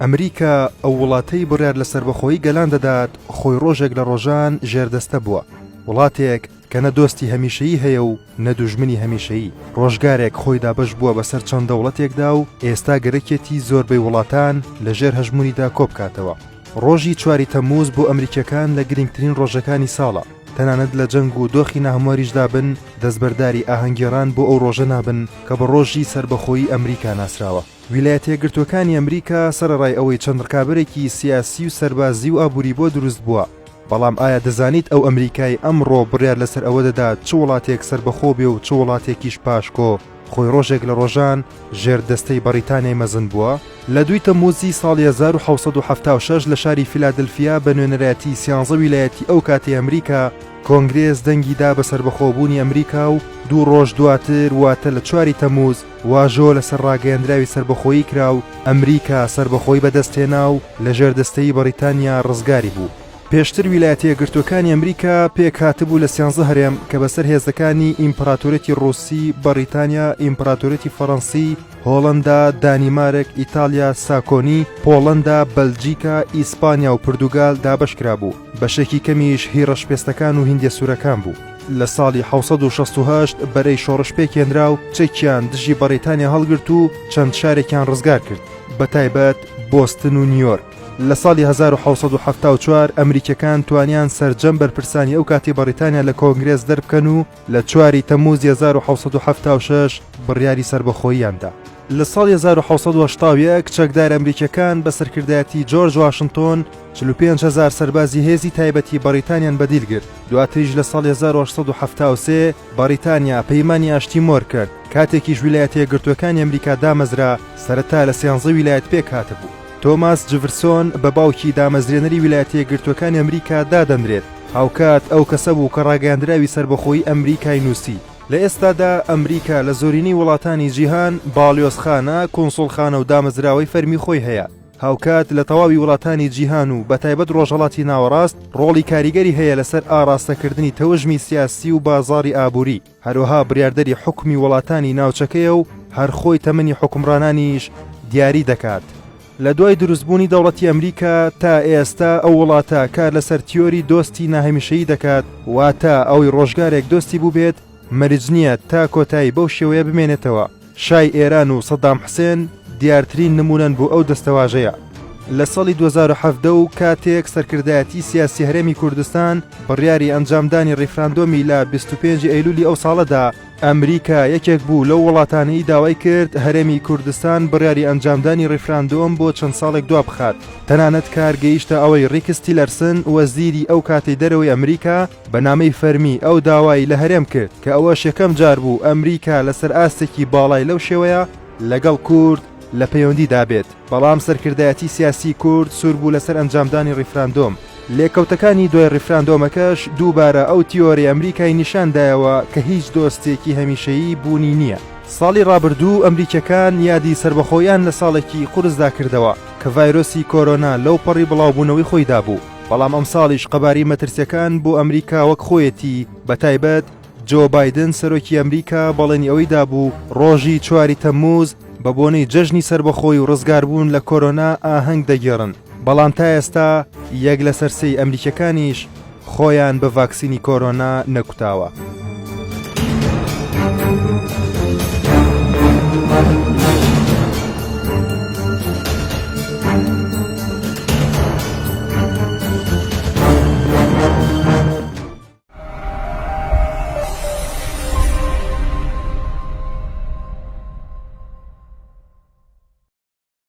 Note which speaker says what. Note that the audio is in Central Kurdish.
Speaker 1: ئەمریکا ئەو وڵاتەی بڕیار لە سەربەخۆیی گەلان دەدات، خۆی ڕۆژێک لە ڕۆژان ژێردەستە بووە. وڵاتێک کە نە دۆستی هەمیشەیی هەیە و نە دوژمنی هەمیشەیی. ڕۆژگارێک خۆی دابەش بووە بەسەر چەند دەوڵەتێکدا و ئێستا گەرەکێتی زۆربەی وڵاتان لە ژێر هەژموونیدا کۆبکاتەوە. ڕۆژی چواری تەمموز بۆ ئەمریکییەکان لە گرنگترین ڕۆژەکانی ساڵە. تەنانەت لە جەنگ و دۆخی ناهەمواریشدا بن، دەستبەرداری ئاهەنگگێڕان بۆ ئەو ڕۆژە نابن کە بە ڕۆژی سەربەخۆیی ئەمریکا ناسراوە. ویلایەتە یەکگرتووەکانی ئەمریکا سەرەڕای ئەوەی چەند ڕکابەرێکی سیاسی و سەربازی و ئابووری بۆ دروست بووە، بەڵام ئایا دەزانیت ئەو ئەمریکای ئەمڕۆ بڕیار لەسەر ئەوە دەدات چ وڵاتێک سەربەخۆ بێ و چ وڵاتێکیش پاشکۆ، خۆی ڕۆژێک لە ڕۆژان ژێر دەستەی بەڕیتانیای مەزن بووە؟ لە دووی تەمموزی ساڵی 1776 لە شاری فیلادلفیا بە نوێنەرایەتی سیانزە ویلایەتی ئەو کاتەی ئەمریکا، کۆنگرێس دەنگی دا بە سەربەخۆبوونی ئەمریکا و دوو ڕۆژ دواتر واتە لە چواری تەمموز واژۆ لەسەر ڕاگەیەندراوی سەربەخۆیی کرا و ئەمریکا سەربەخۆیی بەدەستهێنا و لە ژێردەستەیی بەڕیتانیا ڕزگاری بوو. پێشتر ویلایەتە یەکگرتووەکانی ئەمریکا پێکهاتبوو لە سیانزە هەرێم کە بەسەر هێزەکانی ئیمپراتۆریەتی ڕووسی، بەڕیتانیا، ئیمپراتۆریەتی فەڕەنسی، هۆڵەندا، دانیمارک، ئیتاڵیا، ساکۆنی، پۆڵەندا، بەلجیکا، ئیسپانیا و پردوگال دابەشکرابوو، بەشێکی کەمیش هی ڕەشپێستەکان و هیندیە سوورەکان بوو. لە ساڵی 768 بەرەی شۆڕش پێکهێنرا و چەکیان دژی بەڕیتانیا هەڵگرت و چەند شارێکیان ڕزگار کرد، بەتایبەت بۆستن و نیویۆرک. لە ساڵی 1774 ئەمریکیەکان توانیان سەرجەم بەرپرسانی ئەو کاتی بەڕیتانیا لە کۆنگرێس دەربکەن و لە چواری تەمموزی 1776 بڕیاری سەربەخۆییان دا. لە ساڵی 1781 چەکدارە ئەمریکیەکان بە سەرکردایەتی جۆرج واشنتۆن 45 هەزار سەربازی هێزی تایبەتی بەڕیتانیان بەدیل گرت. دواتریش لە ساڵی 1873 بەڕیتانیا پەیمانی ئاشتی مۆر کرد، کاتێکیش ویلایەتە یەکگرتووەکانی ئەمریکا دامەزرا سەرەتا لە سیانزە ویلایەت پێکهاتبوو. تۆماس جفرسۆن بە باوکی دامەزرێنەری ویلایەتە یەکگرتووەکانی ئەمریکا دادەنرێت، هاوکات ئەو کەسە بوو کە ڕاگەیاندراوی سەربەخۆیی ئەمریکای نووسی. لە ئێستادا ئەمریکا لە زۆرینەی وڵاتانی جیهان باڵیۆزخانە، کونسوڵخانە و دامەزراوەی فەرمی خۆی هەیە، هاوکات لە تەواوی وڵاتانی جیهان و بەتایبەت ڕۆژهەڵاتی ناوەڕاست ڕۆڵی کاریگەری هەیە لەسەر ئاڕاستەکردنی تەوژمی سیاسی و بازاڕی ئابووری. هەروەها بڕیاردەری حوکمی وڵاتانی ناوچەکەیە و هەر خۆی تەمەنی حوکمڕانانیش دیاری دەکات. لە دوای دروستبوونی دەوڵەتی ئەمریکا تا ئێستا ئەو وڵاتە کار لەسەر تیۆری دۆستی ناهەمیشەیی دەکات، واتە ئەوەی ڕۆژگارێک دۆستی بووبێت مەرج نییە تا کۆتایی بەو شێوەیە بمێنێتەوە. شای ئێران و سەدام حسێن دیارترین نموونەن بۆ ئەو دەستەواژەیە. لە ساڵی 2017 و کاتێک سەرکردایەتی سیاسی هەرێمی کوردستان بڕیاری ئەنجامدانی ڕیفراندۆمی لە 25 ئەیلولی ئەو ساڵەدا، ئەمریکا یەکێک بوو لەو وڵاتانەی داوای کرد هەرێمی کوردستان بڕیاری ئەنجامدانی ڕیفراندۆم بۆ چەند ساڵێک دوابخات. تەنانەت کار گەیشتە ئەوەی ڕیکس تیلەرسن وەزیری ئەو کاتەی دەرەوەی ئەمریکا بە نامەی فەرمی ئەو داوای لە هەرێم کرد کە ئەوەش یەکەم جار بوو ئەمریکا لەسەر ئاستێکی باڵای لەو شێوەیە لەگەڵ کورد لە پەیوەندیدا بێت، بەڵام سەرکردایەتی سیاسی کورد سوور بوو لەسەر ئەنجامدانی ڕیفراندۆم. لێکەوتەکانی دوای ڕیفراندۆمەکەش دووبارە ئەو تیۆرەی ئەمریکای نیشان دایەوە کە هیچ دۆستێکی هەمیشەیی بوونی نییە. ساڵی ڕابردوو ئەمریکیەکان یادی سەربەخۆیان لە ساڵێکی قورسدا کردەوە کە ڤایرۆسی کۆرۆنا لەوپەڕی بڵاوبوونەوەی خۆیدا بوو، بەڵام ئەمساڵیش قەبارەی مەترسیەکان بۆ ئەمریکا وەک خۆیەتی بەتایبەت جۆ بایدن سەرۆکی ئەمریکا بەڵێنی ئەوەی دابوو ڕۆژی چواری تەمموز بە بۆنەی جەژنی سەربەخۆی و ڕزگاربوون لە کۆرۆنا ئاهەنگ دەگێڕن بەڵام تا ئێستا یەک لەسەر سێی ئەمریکیەکانیش خۆیان بە ڤاکسینی کۆرۆنا نەکوتاوە.